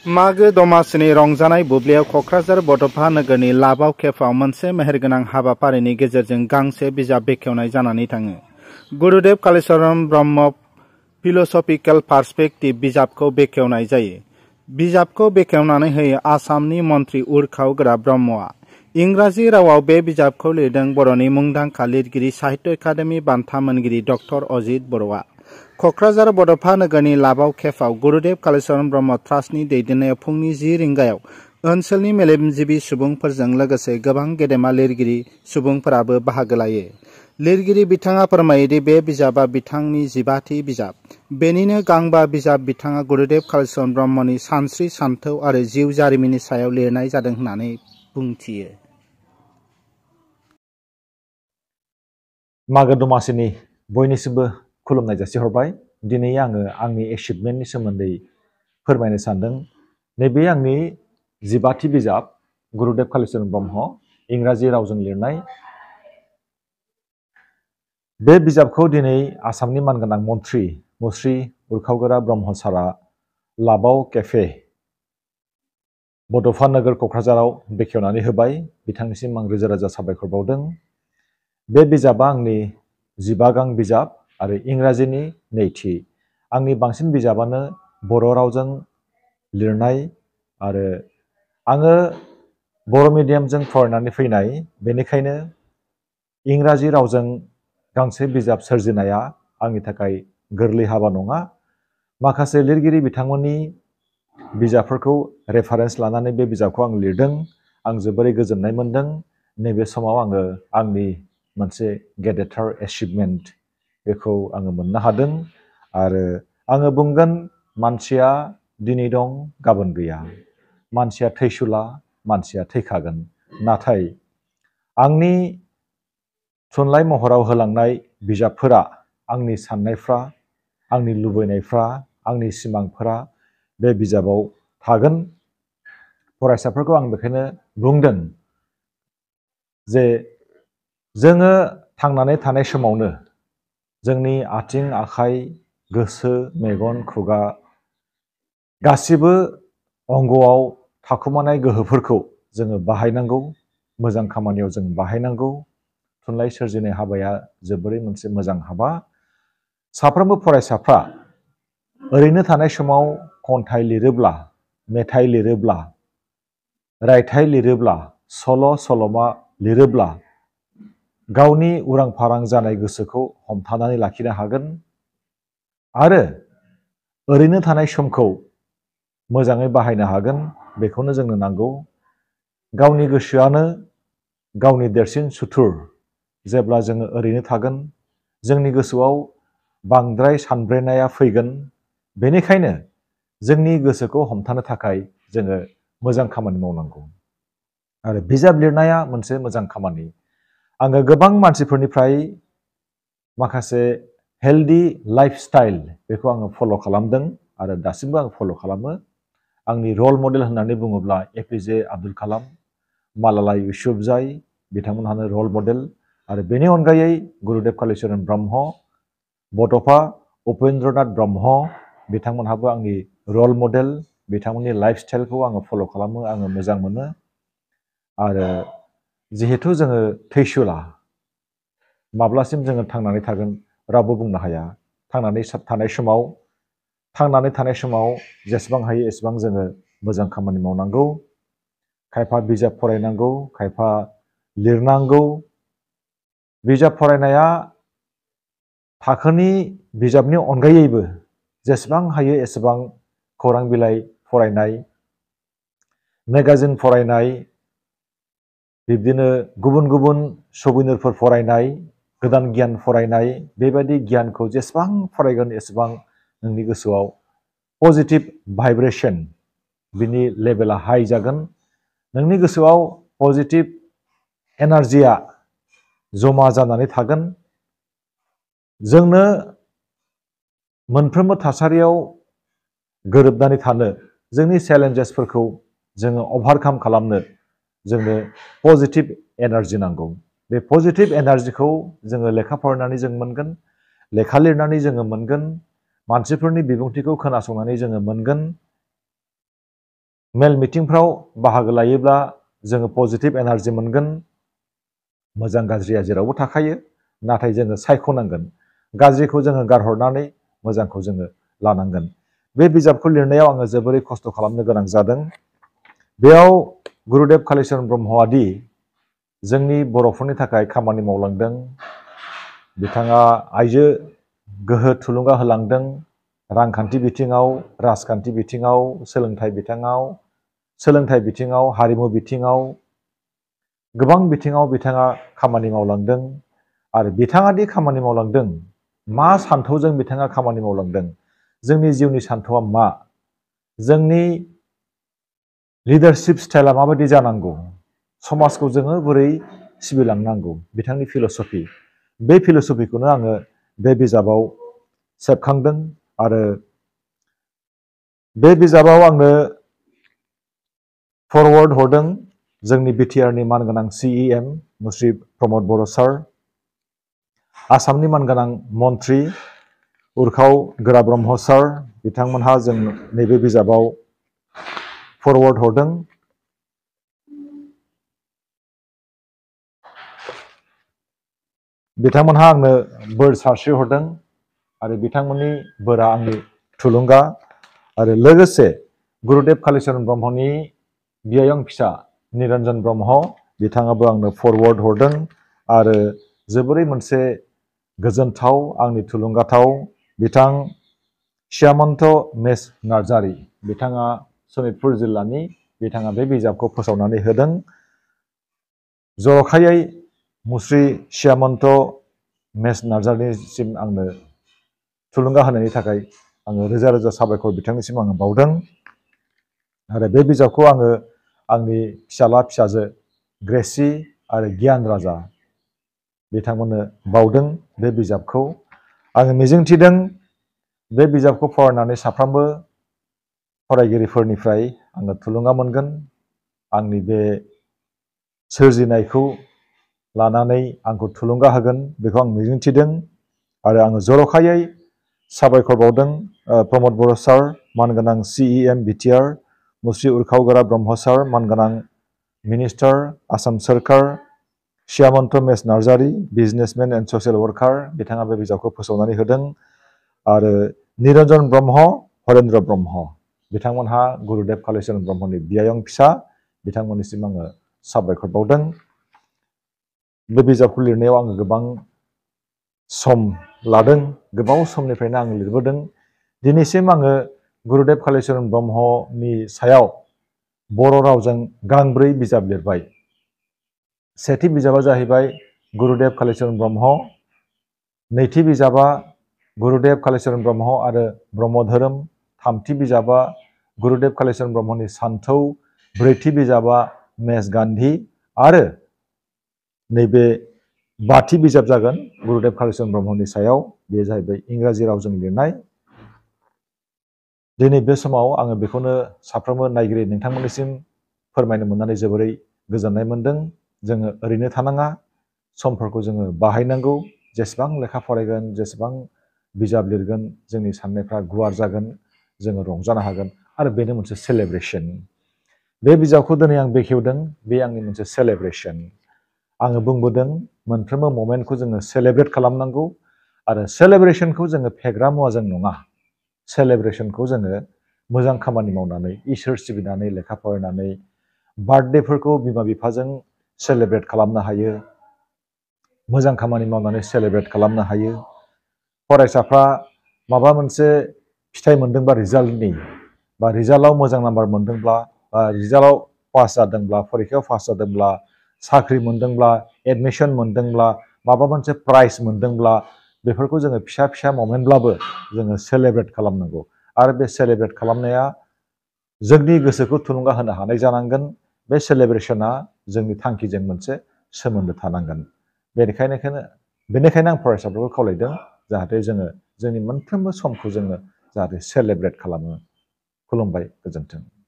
मागो दमासिनि रंजानाय बुब्लियाव क'क्राझार बड'फा नोगोरनि लाबाव केफआव मोनसे मेहेरगोनां हाबाफारिनि गेजेरजों गांसे बिजाब बेखेवनाय जानानै थाङो। गुरुदेव कालीचरण ब्रह्म फिल'सफिकेल पार्सपेक्टिभ बिजाबखौ बेखेवनाय जायो। बिजाबखौ बेखेवनानै होयो आसामनि मन्त्रि उर्खाव गोरा ब्रह्मआ। इंराजि रावाव बे बिजाबखौ लिरदों बर'नि मुंदांखा लिरगिरि साहित्य एकाडेमि बान्था मोनगिरि डक्टर अजित बर'आ। क'क्राझार बड'फा नोगोरनि लाबाव केफआव गुरुदेव कालीचरण ब्रह्म ट्रास्टनि दैदेननायाव फुंनि 10 रिंगायाव ओनसोलनि मेलेमजिबि सुबुंफोरजों लोगोसे गोबां गेदेमा लिरगिरि सुबुंफोराबो बाहागो लायो। लिरगिरि बिथाङा फोरमायोदि बे बिजाबा बिथांनि 15थि बिजाब। बेनिनो गांबा बिजाब बिथाङा गुरुदेव कालीचरण ब्रह्मनि सानस्रि सानथौ आरो जिउ जारिमिननि सायाव लिरनाय जादों होननानै बुंथियो। मागो दमासिनि बयनिसिमबो खुलुमनाय जासिहरबाय। दिनै आङो आंनि एचिभमेन्टनि सोमोन्दै फोरमायनो सानदों। नैबे आंनि 15थि बिजाब गुरुदेव कालीचरण ब्रह्म इंराजि रावजों लिरनाय। बे बिजाबखौ दिनै आसामनि मानगोनां मन्त्रि मुस्रि उर्खाव ब्रह्म सारा लाबाव केफे बड'फा नोगोर क'क्राझाराव बेखेवनानै होबाय। बिथांनिसिम आं रोजा रोजा साबायखर बावदों। बे बिजाबा आंनि 15 गां बिजाब आरो इंराजिनि नैथि। आंनि बांसिन बिजाबानो बर' रावजों लिरनाय आरो आङो बर' मिडियामजों फरायनानै फैनाय, बेनिखायनो इंराजि रावजों गांसे बिजाब सोरजिनाया आंनि थाखाय गोरलै हाबा नङा। माखासे लिरगिरि बिथांमोननि बिजाबफोरखौ रेफारेन्स लानानै बे बिजाबखौ आं लिरदों। आं जोबोरै गोजोननाय मोनदों। नैबे समाव आङो आंनि मोनसे गेदेरथार एचिभमेन्ट बेखौ आङो मोननो हादों आरो आङो बुंगोन मानसिया दिनै दं गाबोन गैया। मानसिया थैसुला, मानसिया थैखागोन। नाथाय आंनि थुनलाइ महराव होलांनाय बिजाबफोरा, आंनि साननायफ्रा, आंनि लुबैनायफ्रा, आंनि सिमांफोरा बे बिजाबाव थागोन। फरायसाफोरखौ आं बेखायनो बुंदों जे जोङो थांनानै थानाय समावनो जोंनि आथिं, आखाइ, गोसो, मेगन, खुगा गासिबो अंगआव थाखुमानाय गोहोफोरखौ जोङो बाहायनांगौ। मोजां खामानियाव जों बाहायनांगौ। थुनलाइ सोरजिनाय हाबाया जोबोरै मोनसे मोजां हाबा। साफ्रोमबो फरायसाफ्रा ओरैनो थानाय समाव खन्थाइ लिरोब्ला, मेथाइ लिरोब्ला, रायथाइ लिरोब्ला, सल'मा लिरोब्ला गावनि उरां फारां जानाय गोसोखौ हमथानानै लाखिनो हागोन आरो ओरैनो थानाय समखौ मोजाङै बाहायनो हागोन। बेखौनो जोंनो नांगौ। गावनि गोसोआनो गावनि देरसिन सुथुर। जेब्ला जोङो ओरैनो थागोन, जोंनि गोसोआव बांद्राय सानब्रेनाया फैगोन। बेनिखायनो जोंनि गोसोखौ हमथानो थाखाय जोङो मोजां खामानि मावनांगौ आरो बिजाब लिरनाया मोनसे मोजां खामानि। आङो गोबां मानसिफोरनिफ्राय माखासे हेल्दी लाइफ स्टाइल बेखौ आङो फल' खालामदों आरो दासिमबो आं फल' खालामो। आंनि रल मडेल होननानै बुङोब्ला एपिजे आब्दुल कालाम, मालाला इउसुफजाई बिथांमोनहानो रल मडेल आरो बेनि अनगायै गुरुदेव कालीचरण ब्रह्म, बड'फा उपेन्द्रनाथ ब्रह्म बिथांमोनहाबो आंनि रल मडेल। बिथांमोननि लाइफ स्टाइलखौ आङो फल' खालामो, आङो मोजां मोनो। आरो जिहेथु जोङो थैसुला, माब्लासिम जोङो थांनानै थागोन रावबो बुंनो हाया। थांनानै थानाय समाव जेसेबां हायो एसेबां जोङो मोजां खामानि मावनांगौ। खायफा बिजाब फरायनांगौ, खायफा लिरनांगौ। बिजाब फरायनाया थाखोनि बिजाबनि अनगायैबो जेसेबां हायो एसेबां खौरां बिलाइ फरायनाय, मेगाजिन फरायनाय, बिब्दिनो गुबुन गुबुन सबिनरफोर फरायनाय, गोदान गियान फरायनाय, बेबायदि गियानखौ जेसेबां फरायगोन एसेबां नोंनि गोसोआव पजिटिभ भाइब्रेसन बिनि लेभेला हाई जागोन। नोंनि गोसोआव पजिटिभ एनार्जिया जमा जानानै थागोन। जोंनो मोनफ्रोमबो थासारियाव गोरोबनानै थानो, जोंनि चेलेन्जेसफोरखौ जोङो अभारकाम खालामनो जोंनो पजिटिभ एनार्जि नांगौ। बे पजिटिभ एनार्जिखौ जोङो लेखा फरायनानै जों मोनगोन, लेखा लिरनानै जोङो मोनगोन, मानसिफोरनि बिबुंथिखौ खोनासंनानै जोङो मोनगोन। मेल मिटिंफ्राव बाहागो लायोब्ला जोङो पजिटिभ एनार्जि मोनगोन। मोजां गाज्रिया जेरावबो थाखायो, नाथाय जोङो सायख'नांगोन। गाज्रिखौ जोङो गारहरनानै मोजांखौ जोङो लानांगोन। बे बिजाबखौ लिरनायाव आङो जोबोरै खस्थ' खालामनो गोनां जादों। बेयाव गुरुदेब कालिचरन ब्रह्मआदि जोंनि बर'फोरनि थाखाय खामानि मावलांदों। बिथाङा आइजो गोहो थुलुंगा होलांदों। रांखान्थि बिथिङाव, राजखान्थि बिथिङाव, सोलोंथाइ बिथिङाव, हारिमु बिथिङाव, गोबां बिथिङाव बिथाङा खामानि मावलांदों। आरो बिथाङा दि खामानि मावलांदों, मा सान्थौजों बिथाङा खामानि मावलांदों, जोंनि जिउनि सान्थौआ मा, जोंनि लिडारशिप स्टाइला माबायदि जानांगौ, समाजखौ जोङो बोरै सिबिलांनांगौ, बिथांनि फिल'सफि, बे फिल'सफिखौनो आङो बे बिजाबाव सेबखांदों। आरो बे बिजाबाव आंनो फरवार्ड हरदों जोंनि बिटिआरनि मानगोनां CEM मुस्रि प्रमद बर' सार, आसामनि मानगोनां मन्त्रि उर्खाव गोरा ब्रह्म सार, बिथांमोनहा जों नैबे बिजाबाव फरवार्ड हरदों। बिथांमोनहा आंनो बोर सारस्रि हरदों आरो बिथांमोननि बोरा आंनि थुलुंगा। आरो लोगोसे गुरुदेब कालिचरन ब्रह्मनि बियायं फिसा निरन्जन ब्रह्म, बिथाङाबो आंनो फरवार्ड हरदों। आरो जोबोरै मोनसे गोजोनथाव, आंनि थुलुंगाथाव, बिथां श्यामन्त मेस नार्जारि, बिथाङा सनितपुर जिल्लानि, बिथाङा बे बिजाबखौ फोसावनानै होदों। जर'खायै मुस्रि श्यामन्त मेस नार्जारिनिसिम आंनो थुलुंगा होनायनि थाखाय आङो रोजा रोजा साबायखर बिथांनिसिम आङो बावदों। आरो बे बिजाबखौ आङो आंनि फिसाला फिसाजो ग्रेसि आरो गियान राजा बिथांमोननो बावदों बे बिजाबखौ। आङो मिजिंथिदों बे बिजाबखौ फरायनानै साफ्रोमबो फरायगिरिफोरनिफ्राय आङो थुलुंगा मोनगोन। आंनि बे सोरजिनायखौ लानानै आंखौ थुलुंगा होगोन, बेखौ आं मिजिंथिदों। आरो आङो जर'खायै साबायखर बावदों प्रमद बर' सार, मानगोनां CEM बिटिआर, मुस्रि उर्खाव गोरा ब्रह्म सार, मानगोनां मिनिस्टार आसाम सोरखार, श्यामन्त मेस नार्जारि, बिजनेसमेन एन्ड ससियेल वार्कार, बिथाङा बे बिजाबखौ फोसावनानै होदों। आरो निरन्जन ब्रह्म, हरेन्द्र ब्रह्म, बिथांमोनहा गुरुदेब कालिचरन ब्रह्मनि बियायं फिसा, बिथांमोननिसिम आङो साबायखर बावदों। बे बिजाबखौ लिरनायाव आङो गोबां सम लादों, गोबाव समनिफ्रायनो आङो लिरबोदों। दिनैसिम आङो गुरुदेब कालिचरन ब्रह्मनि सायाव बर' रावजों गांब्रै बिजाब लिरबाय। सेथि बिजाबा जाहैबाय गुरुदेब कालिचरन ब्रह्म, नैथि बिजाबा गुरुदेब कालिचरन ब्रह्म आरो ब्रह्म धोरोम, थामथि बिजाबा गुरुदेब कालिचरन ब्रह्मनि सान्थौ, ब्रैथि बिजाबा मेस गान्धी, आरो नैबे बाथि बिजाब जागोन गुरुदेब कालिचरन ब्रह्मनि सायाव, बेयो जाहैबाय इंराजि रावजों लिरनाय। दिनै बे समाव आङो बेखौनो साफ्रोमबो नायगिरि नोंथांमोननिसिम फोरमायनो मोननानै जोबोरै गोजोननाय मोनदों। जोङो ओरैनो थानाङा, समफोरखौ जोङो बाहायनांगौ। जेसेबां लेखा फरायगोन, जेसेबां बिजाब लिरगोन, जोंनि साननायफ्रा गुवार जागोन, जोङो रंजानो हागोन। आरो बेनो मोनसे सेलेब्रेसन। बे बिजाबखौ दिनै आं बेखेवदों, बे आंनि मोनसे सेलेब्रेसन। आङो बुंबोदों मोनफ्रोमबो ममेन्टखौ जोङो सेलेब्रेट खालामनांगौ। आरो सेलेब्रेसनखौ जोङो फेग्रा मुवाजों नङा, सेलेब्रेसनखौ जोङो मोजां खामानि मावनानै, इसोर सिबिनानै, लेखा फरायनानै, बार्थडेफोरखौ बिमा बिफाजों सेलेब्रेट खालामनो हायो, मोजां खामानि मावनानै सेलेब्रेट खालामनो हायो। फरायसाफ्रा माबा मोनसे फिथाइ मोनदोंबा रिजाल्टनि, बा रिजाल्टआव मोजां नाम्बार मोनदोंब्ला, रिजाल्टआव पास जादोंब्ला, फरिखायाव पास जादोंब्ला, साख्रि मोनदोंब्ला, एडमिसन मोनदोंब्ला, माबा मोनसे प्राइज मोनदोंब्ला, बेफोरखौ जोङो फिसा फिसा ममेन्टब्लाबो जोङो सेलेब्रेट खालामनांगौ। आरो बे सेलेब्रेट खालामनाया जोंनि गोसोखौ थुलुंगा होनो हानाय जानांगोन। बे सेलेब्रेसना जोंनि थांखिजों मोनसे सोमोन्दो थानांगोन। बेनिखायनो आं फरायसाफोरखौ खावलायदों जाहाथे जोङो जोंनि मोनफ्रोमबो समखौ जोङो जाहाथे सेलेब्रेट खालामो। खुलुमबाय, गोजोन्थों।